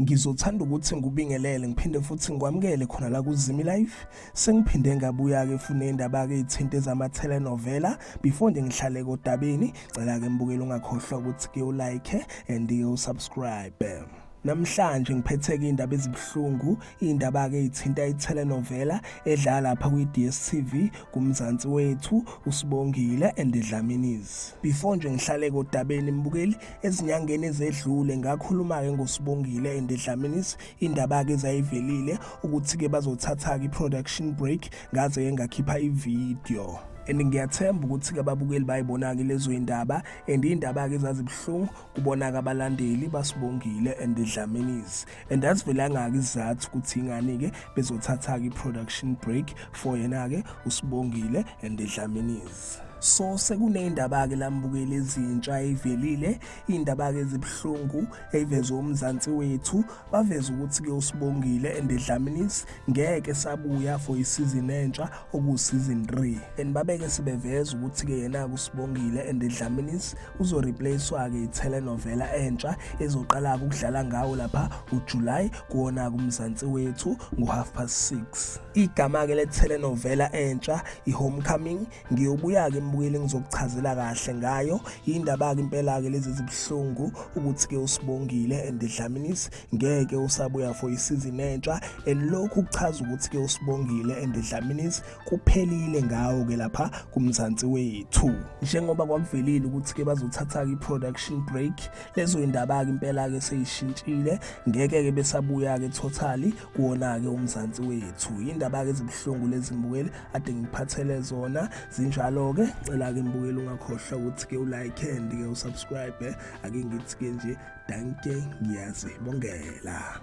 Ngizothanda ukuthi ngikubingelele ngiphinde futhi ngikwamukele khona la kuZimi Life. Sengiphinde ngabuya-ke futhi ney'ndaba-ke ey'thinte ezama-telenovela. Before nje ngihlale kodabeni, cela-ke mbukeli ungakhohlwa ukuthi-ke u-like and-ke u-subscribe. Namhlanje ngiphethe-ke iy'ndaba ezibuhlungu, iy'ndaba-ke ey'thinta i-telenovela edlala lapha kwi-DStv kuMzansi wethu, uSibongile and Dlaminis. Before nje ngihlale kodabeni mbukeli, ezinyangeni ezedlule ngakhuluma-ke ngoSibongile and Dlaminis, indaba-ke ezayivelile ukuthi-ke bazothatha-ke i-production break, ngaze-ke ngakhipha i-video. And ngiyathemba ukuthi-ke ababukeli bayibona-ke lezo yindaba and iy'ndaba-ke ezazibuhlungu kubona-ke abalandeli baSibongile and Dlaminis. And azivelanga-ke isizathu ukuthi ingani-ke bezothatha-ke i-production break for yena-ke uSibongile and Dlaminis. So sekuney'ndaba-ke lambukeli ezintsha ey'velile, iy'ndaba-ke ezibuhlungu ey'vezwe uMzansi wethu. Baveza ukuthi-ke uSibongile and Dlaminis ngeke sabuya for isizini entsha okuwu-season 3. And babeke sebeveza ukuthi-ke yena-ke uSibongile and Dlaminis uzoreplace-wa-ke i-telenovela entsha ezoqala-ke ukudlala ngawo lapha uJuly kuwona-ke uMzansi wethu ngo-6:30. Igama-ke le-telenovela entsha i-Homecoming. Ngiyobuya-ke mbukeli ngizokuchazela kahle ngayo. Indaba-ke impela-ke lezi ezibuhlungu ukuthi-ke uSibongile and Dlaminis ngeke usabuya for isizini entsha, and lokhu kuchaza ukuthi-ke uSibongile and Dlaminis kuphelile ngawo-ke lapha kuMzansi wethu. Njengoba kwakuvelile ukuthi-ke bazothatha-ke i-production break, lezo yindaba-ke impela-ke seyishintshile, ngeke-ke besabuya-ke totally kuwona-ke uMzansi wethu. Indaba-ke ezibuhlungu lezi mbukeli ade ngiphathele zona zinjalo-ke. Cela-ke mbukeli ungakhohlwa ukuthi-ke u-like and-ke u-subscribe. Ake ngithi-ke nje danke, ngiyazibongela.